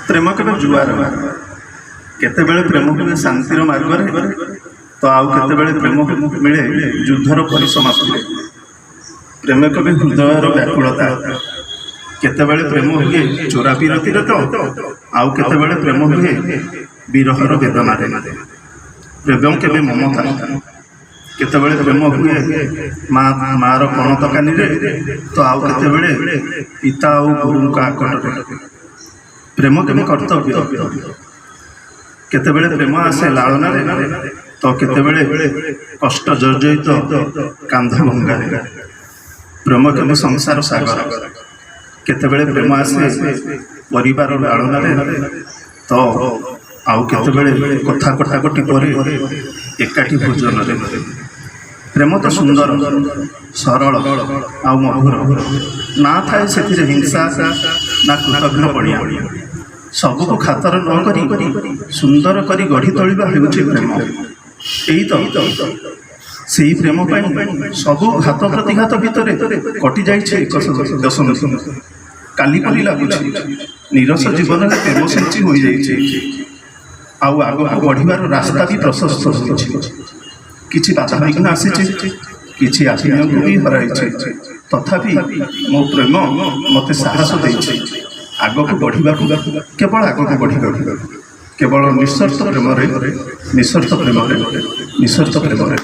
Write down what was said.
ପ୍ରେମ କେବେ ଜୁଆର। କେତେବେଳେ ପ୍ରେମ ହୁଏ ଶାନ୍ତିର ମାର୍ଗରେ ତ ଆଉ କେତେବେଳେ ପ୍ରେମ ମିଳେ ଯୁଦ୍ଧର ପରିସମାପ୍ତିରେ। ପ୍ରେମ କେବେ ହୃଦୟର ବ୍ୟାକୁଳତା। କେତେବେଳେ ପ୍ରେମ ହୁଏ ଚୋରା ପୀରତିରେ ତ ଆଉ କେତେବେଳେ ପ୍ରେମ ହୁଏ ବିରହର ବେଦନାରେ। ପ୍ରେମ କେବେ ମମତା। କେତେବେଳେ ପ୍ରେମ ହୁଏ ମାର ପଣତ କାନିରେ ତ ଆଉ କେତେବେଳେ ପିତା ଆଉ ଗୁରୁଙ୍କ ଆକଟରେ। ପ୍ରେମ କେବେ କର୍ତ୍ତବ୍ୟ। କେତେବେଳେ ପ୍ରେମ ଆସେ ଲାଳନାରେ ତ କେତେବେଳେ କଷ୍ଟ ଜର୍ଜରିତ କାନ୍ଧ ଭଙ୍ଗାରେ। ପ୍ରେମ କେବେ ସଂସାର ସାଗର। କେତେବେଳେ ପ୍ରେମ ଆସେ ପରିବାର ଲାଳନାରେ ତ ଆଉ କେତେବେଳେ କଥା କଟାକଟି ପରେ ଏକାଠି ଭୋଜନରେ। ପ୍ରେମ ତ ସୁନ୍ଦର, ସରଳ ଆଉ ମଧୁର। ନା ଥାଏ ସେଥିରେ ହିଂସା, ନା କୃତଘ୍ନ ପଣିଆ। ସବୁକୁ ଖାତର ନ କରି ସୁନ୍ଦର କରି ଗଢ଼ି ତୋଳିବା ହେଉଛି ପ୍ରେମ। ଏଇ ତ ସେଇ ପ୍ରେମ ପାଇଁ ସବୁ ଘାତ ପ୍ରତିଘାତ ଭିତରେ କଟିଯାଇଛି ଏକ ଦଶନ୍ଧି। କାଲି ପରି ଲାଗୁଛି। ନିରସ ଜୀବନରେ ପ୍ରେମ ସିଞ୍ଚି ହୋଇଯାଇଛି ଆଉ ଆଗକୁ ବଢ଼ିବାର ରାସ୍ତା ବି ପ୍ରଶସ୍ତ ହୋଇଛି। କିଛି ବାଧାବିଘ୍ନ ଆସିଛି, କିଛି ଆତ୍ମୀୟଙ୍କୁ ବି ହରାଇଛି। ତଥାପି ମୋ ପ୍ରେମ ମୋତେ ସାହସ ଦେଇଛି ଆଗକୁ ବଢ଼ିବାକୁ, କେବଳ ଆଗକୁ ବଢ଼ିବାକୁ, କେବଳ ନିଃସର୍ତ୍ତ ପ୍ରେମରେ, ନିଃସର୍ତ୍ତ ପ୍ରେମରେ, ନିଃସର୍ତ୍ତ ପ୍ରେମରେ।